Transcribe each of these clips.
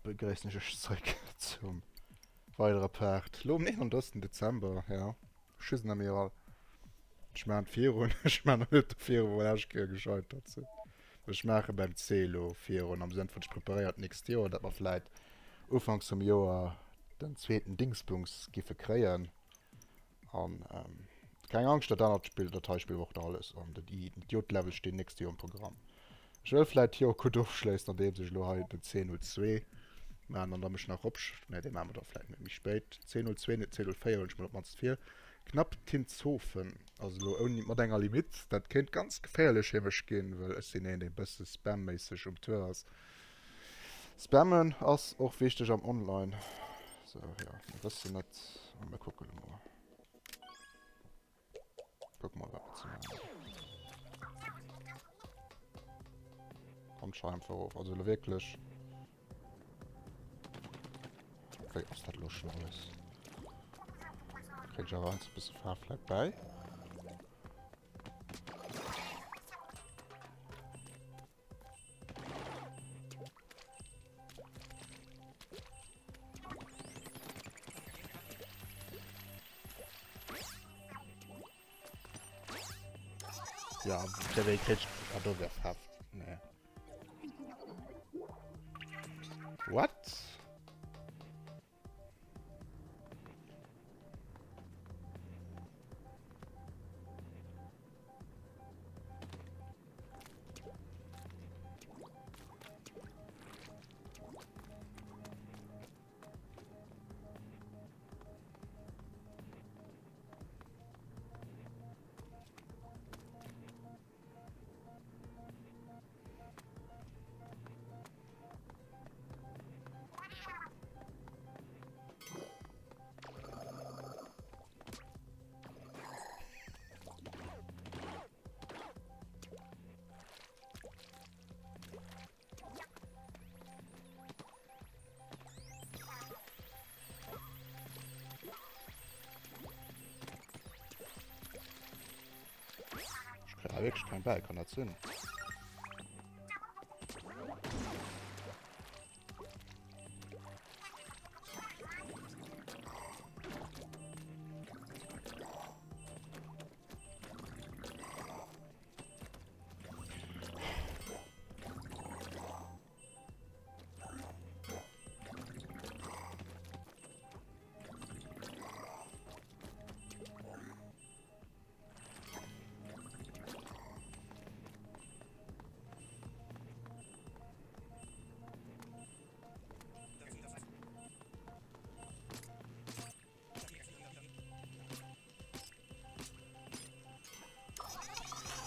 begréissen ech iech zréck zum weidere Part. Lo um 31. Dezember, ja. Tschüss, Amiral. Ech maachen virun, ech maachen nach net virun, wou mer lescht Kéier gescheitert sinn. Ech maache beim C elo virun, am Sënn vun ech preparéiert d'nächst Joer, datt mer vläit ufanks vum Joer den zweeten Dingsbums giffe kréien. An keng Angscht, dat anert Spill, dat hei spille mer och nach alles an den I, den J-Level stinn nächst Joer um Programm. Ech wëll vläit d'Joer gutt ofschléissen, andeems ech elo hei den C02 maachen an da mech nach op, nee, dee maache mer da vläit méi spéit, C02, net C04 huelen ech mol op d'mannst vir. Knapp Tintshofen ass elo ouni, mat enger Limitt. Dat kéint ganz geféierlech fir mech ginn, well ech sinn een, dee bësse spamméisseg um Tour ass. Spammen ass och wichteg am Online. Sou, jo, mir wëssen et a mir kucken elo mol. Kucke mol, wat mer ze maachen hunn. Kommt scho einfach erof. Also elo wierklech. Wéi ass dat elo schon alles? Kritt ech awer eins e bësse Faarf vläit bäi. Ja, der Weg kriegt ah, do wär Faarf. Nee. What? Ech kréien hei wierklech keng Bäll, kann dat sinn?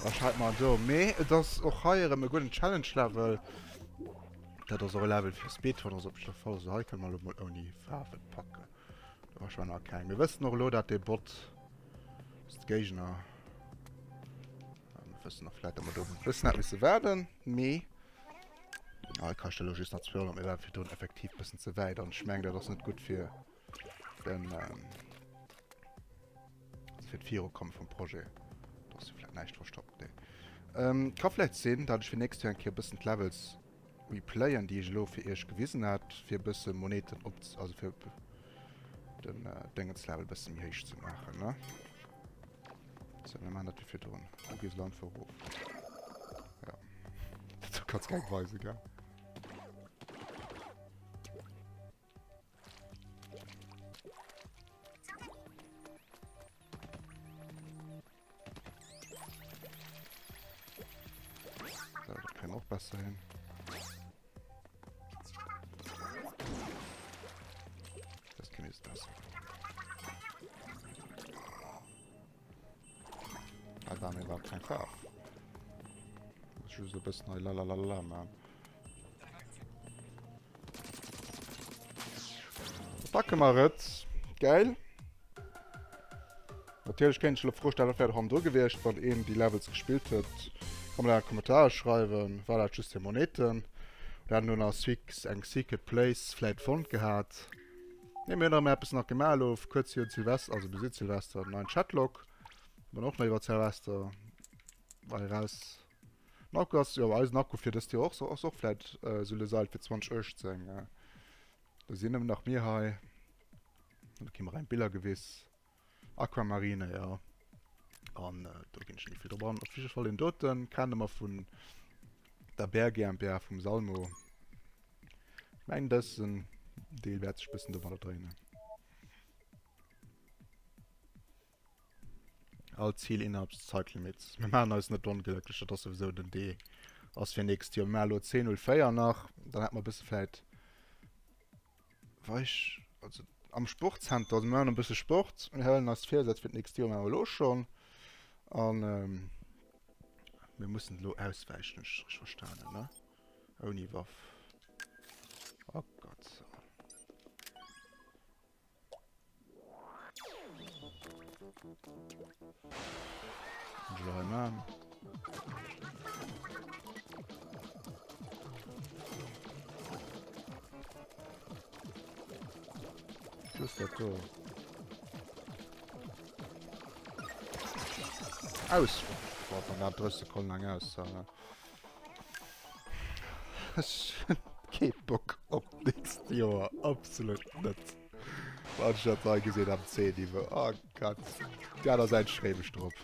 Da schalt mal do. Mee et ass och hei erëm e gudden Challenge Level. Dat ass och e Level fir Speedrunners op jidder Fall. Also hei kënne mer elo mol ouni Faarwen packen. Do war schon nach keng. Mir wëssen och elo, dat dee Bot ass de Géigner. Mir wëssen och vläit, dat mer do e bëssen hätt misse waarden. Mee ah, kascht elo just nach 200, mir waren virdrun effektiv bëssen ze wäit an ech meng, dat ass net gutt fir den ähm, fir d'Virukomme vum Projet. Do ass jo vläit näischt verstoppt, nee. Ähm, ka vläit sinn, dat ech fir nächst Joer eng Kéier e bëssen d'Levels replayen, déi ech elo fir iech gewisen hat, fir e bësse Moneten op, also fir den äh, Dingenslevel e bësse méi héich ze maachen, ne? So, mir maachen dat wéi virdrun. Du gees elo einfach erof. Ja. Du kanns keng weisen, gell? So, das kann auch besser hin. Das kann jetzt besser. Ah, da mir war kein Farb. Muss ich so ein bisschen lalalala machen. Packe mer et. Geil. Natierlech kéint ech elo Fro stellen, wat wär hannendru gewiescht, wann een déi Levels gespillt huet. Kann mer dat an d'Kommentarer schreiwen. War dat just fir Moneten? Oder hat en do nach eng Secret Place vläit fonnt gehat? Nee, mir hunn erëm eppes nach gemaach elo kuerz virun Silvester, also bis Silvester, den neien Chatlog. Mer och nach iwwer Silvester war eraus. Den Akku ass, jo eisen Akku fir dëst Joer och, ass och vläit esou les alt fir 2018. Do sinn nëmmen nach mir hei. Do gi mer ein Biller gewiss. Aquamarine, ja. An äh, do ginn ech nicht vill drop an. Op jidde Fall den doten kenne mer vun der Bär GmbH vum Salmo. Ich mengen dësen Deel wäert sech bëssen domadder dréinen. All Ziel innerhalb des Zeitlimits. Mir maachen eis net onglécklech, dat ass souwisou den D ass fir nächst Joer. Mir maachen elo 10.04 nach, dann hätte mer e bësse vläit weich, also am Sportzenter, also mir maachen e bësse Sport, mir hëllen eis d'Virsätz fir d'nächst Joer maachen wir elo schonn an ähm, mir mussen elo auswäichen, hunn ech richteg verstanen, ne? Ouni Waff. Oh Gott. Just dat do. Aus! Boah, dann dat 30 Sekonnen lang aus. Ech hunn kee Bock op d'nächst Joer. Absolut net. Wann ech dat hei gesinn am C-Niveau. Oh Gott. Déi aner Säit schréiw ech drop.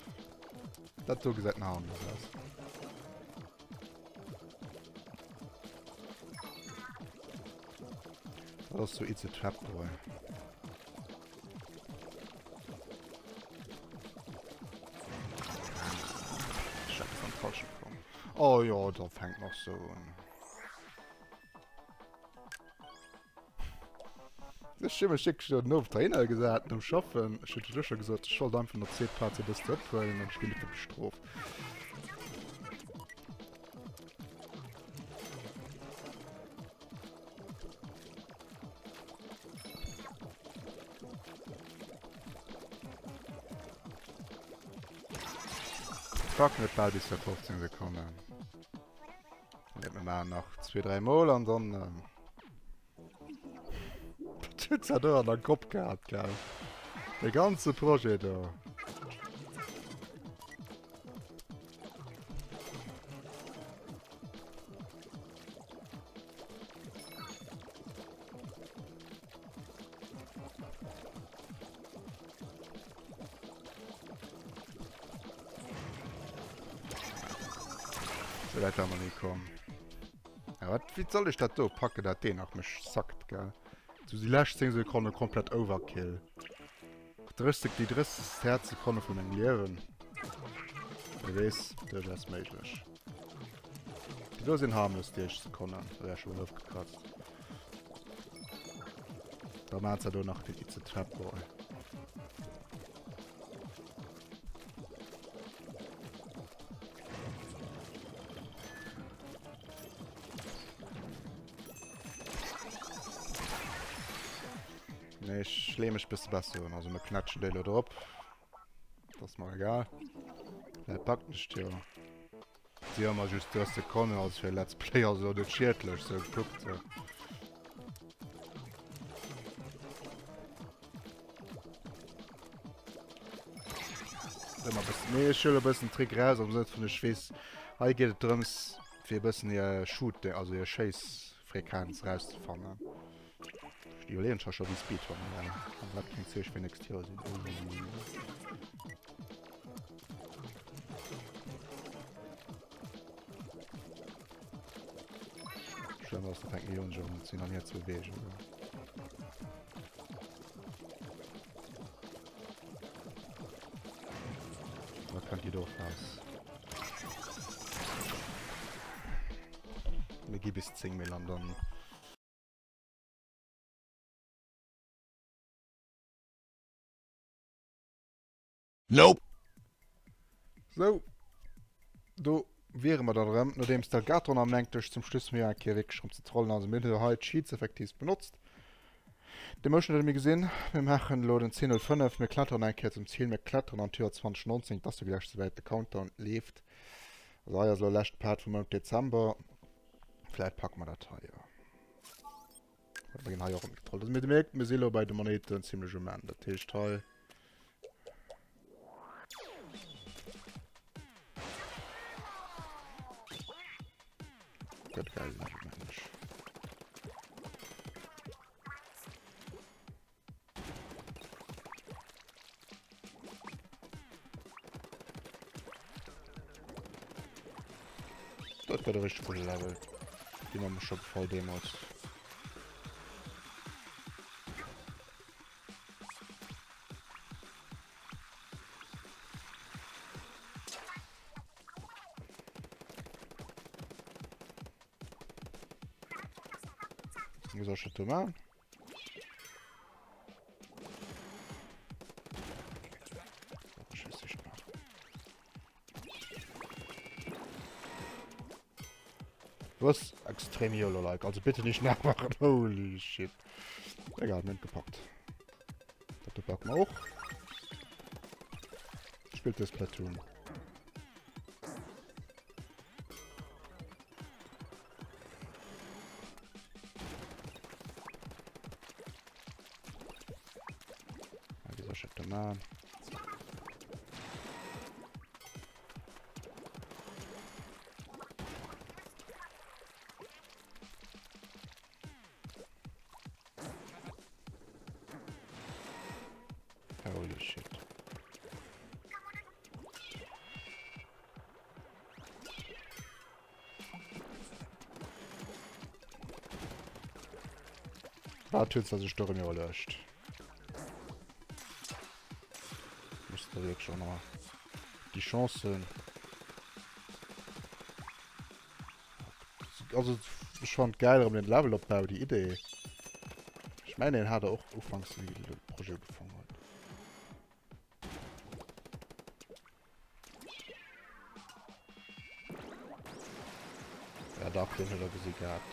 Dat do gesäit nach harmlos aus. Dat ass so It's a Trap Boy. Ich hab an falschen komm. Oh ja, da fängt noch so un. Ech hu mech wierklech elo den Owend heihinner gesat nom Schaffen. Ech hunn jo scho gesot, ech wollt einfach nach zweet Plaz e bëssen ophuelen an ech ginn dofir bestrooft. Packen et bal bis bei 15 Sekonnen. Mir maachen nach zwee, dräi Mol an dann... Ähm Wat huet se do an der Kopp gehat, gell? De ganze Projet do. So weit war mer nie komm. Ja, wat, wéi soll ech dat do packen, dat deen nach mech sackt, gell? So déi lescht 10 Sekonne komplett Overkill. 30, déi 30 Häerzsekonne vun mengem Liewen. Wer weess, duerchaus méiglech. Déi do sinn harmlos, déi éischt Sekonnen. Da wär ech schon mol ofgekratzt. Da maacht se do nach den It's a Trap Boy. Nee, ech lee mech bësse besser un. Also mir knätschen déi lo drop. Das ass mer egal. Dat packt nicht jo. Si ëmmer just 30 Sekonnen als fir Let's Play also net schiedlech sou gekuckt. So. Ëmmer bëssen. Nee, ech huele bëssen Trick raus am Sënn vun ech weess, hei geet et drëms fir e bëssen hir Shoot, also hir Schéissfrequenz rauszefannen. Ech iwwerleeën scho scho wéi Speedrun well an dat kéint Zeeche fir nächst Joer sinn. Schlëmm ass, da fänken déi un sech erëm ze hin an hier ze beweegen. Da kënnt déi doof raus. Mir gi bis 10 Mil an dann. Nope. Sou, do wiere mer dann erëm, nodeems d'Elgaton am Lenkdësch zum Schluss méi eng Kéier wierklech erëm ze trollen. Also mir hunn elo hei d'Cheats effektiv benotzt. De Motion huet mir gesinn. Mir maachen elo den 10.05. Mir kletteren eng Kéier zum Ziel. Mir kletteren an d'Joer 2019. Et ass jo gläich souwäit, de Countdown leeft. Also hei ass elo leschte Part vum Mount Dezember. Vläit packe mer dat hei, jo. Mir ginn hei och ëmgetrollt. Also mir mierkt, mir si elo bei de Monéiten zimmlech um Enn. Dat heescht hei... Gëtt geil, mengen ech. Dat gëtt e richteg gudde Level. Deen huet mer scho gefall deemools. Wéi soll ech dat do maachen? Was? Extrem YOLO-like. Also bitte nicht nachmachen. Holy shit. Egal, mir gepackt. Dat packen wir auch. Spielt das Platoon. Wéi soll ech dat do maachen? Holy shit. Dat huet se sech dorëm iwwerluecht. Muss da wierklech och nach déi Chancen. Also ech fand geil erëm den Levelopbau, déi Idee. Ech mengen deen hat der och ufanks wéi de Projet ugefaangen huet. Ja dach, den huet er gesi gehabt.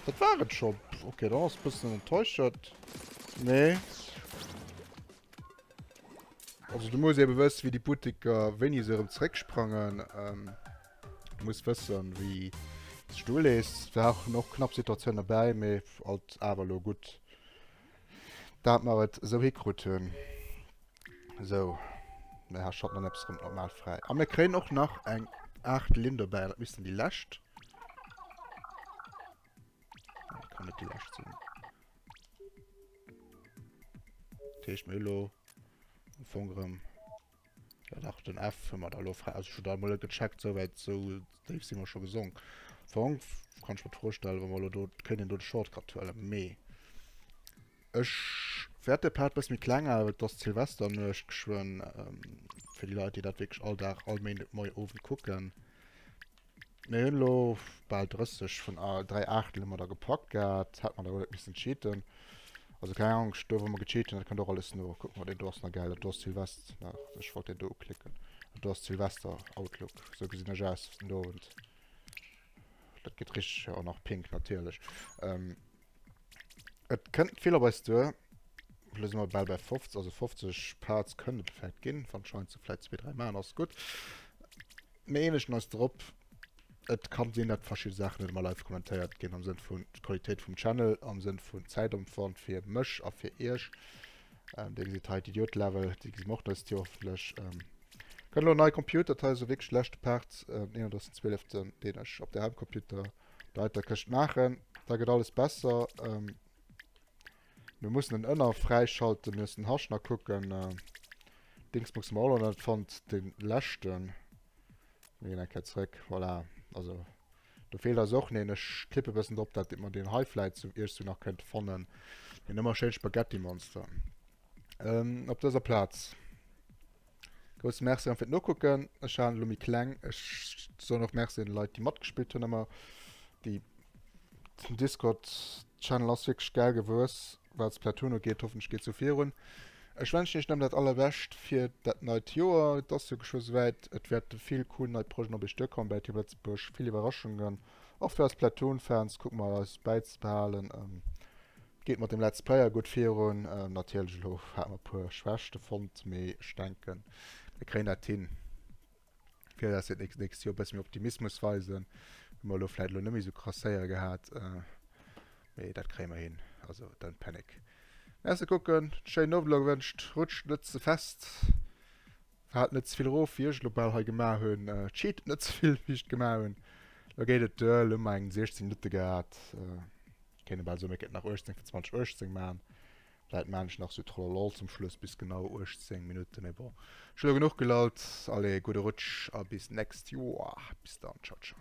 Dat war et schon. Okay, da ass bëssen enttäuschend. Nee. Also du muss eben wëssen, wéi déi Butteker, wéini se erëm zrécksprangen. Ähm, du muss wëssen, wéi sech du ulees. War och och knapp Situatioun derbäi, mee alt awer elo gutt, dat mer et esou hikrut hunn. Esou, mir ha schalten dann eppes erëm normal fräi. A mir kréien och nach eng 8 Linn dobäi, dat missten déi lescht. Dat kann net déi lescht sinn. Dat heescht mir hu lo am Fong erëm, ja dach, den F hu mer da lo fräi. Also ech hu da emol net gecheckt, souwäit sou déif si mer scho gesonk. Am Fong kann ech mer d'Fro stellen, wa mer elo do, kéint een do de Shortcut huelen, mee ech wäert de Part e bësse méi kleng halen, well et ass d'Silvesternuecht geschwënn, fir déi Leit, déi dat wierklech all Dag, all Méindegmoie Owend kucken. Mir hunn elo bal 30 vun 3 Aachtel hu mer da gepackt gehat. Hätt mer da guer net missen cheaten. Also keng Angscht, do wou mer gecheat hunn, dat kënnt och alles no. Kuck mol, deen do ass nach gäil. Dat do ass Silvest. Na, ech wollt deen do uklicken. Dat do ass Silvester Outlook. Sou gesinn ech aus den Owend. Dat geet richteg, jo, och nach pink natierlech. Ähm, et kënnt vill op eis duer. Elo si mer bal bei 50, also 50 Parts kënnen et vläicht ginn. Wann d'Scheinst se vläicht zwee, dräi maachen, ass gutt. Mir eenegen eis drop, et kann sinn, dat verschidde Saachen net ëmmer live kommentéiert ginn, am Sënn vun Qualitéit vum Channel, am Sënn vun Zäitopwand fir mech a fir iech. Ähm, Dir gesitt hei d'Idiot-Level, déi gesi mer och dëst Joer hoffentlech. Ähm, kënnt elo en neie Computer, dat hei ass elo wierklech de leschte Part, ähm, 31.12., deen ech op der Heimcomputer der heiter Këscht maachen. Da gëtt alles besser. Ähm, Mir mussen en Ënner fräischalten, mir mussen den Hasch nach kucken. Dingsbums hu mer och nach net fonnt, den leschten. Mir ginn eng Kéier zréck, voilà. Also, do feelt eis och neen. Ech tippe bëssen drop, dat mer deen hei vläit zu iergst nach kënnte fannen. Deen ëmmer schéin Spaghetti-Monster. Ähm, op dëser Plaz. Grousse Merci fir d'Nokucken. Ech halen elo méi kleng. Ech soen och Merci den Leit, déi matgespillt hunn ëmmer. Déi den Discord Channel ass wierklech gäil gewuess, wat Splatoon ugeet. Hoffentlech geet sou virun. Ech wenschen iech nëmmen dat allerbescht fir dat neit Joer. Et ass jo geschwë souwäit. Et wäerte vill cool nei Projeten op iech duerkommen bei Team Lëtzebuerg. Vill Iwwerraschungen. Och fir eis Splatoon Fans kucke mer eis bäizebehalen. Geet mat dem Let's Player gutt virun. Natierlech elo hate mer e puer Schwächte fonnt, mee ech denken mir kréien dat hin fir dass dat nächst Joer e bësse méi Optimismus weisen. Hu mer elo vläit elo net méi esou krass séier gehat, mee dat kréie mer hin. Also don't panic. Merci kucken, schéinen Owend elo gewënscht, rutscht net ze fest. Faalt net ze vill erof wéi ech elo bal hei gemaach hunn. Cheatet net ze vill wéi ech et gemaach hunn. Lo geet et duer, lo hu mer eng 16 Minutte gehat. Kéint e bal soen, mir kéinten nach 18 fir 20 18 maachen. Vläit maan ech nach sou Trollolol zum Schluss bis genau 18 Minutten, mee bon. Ech hu lo genuch gelallt. Allez, gudde Rutsch a bis d'nächst Joer. Bis dann, ciao ciao.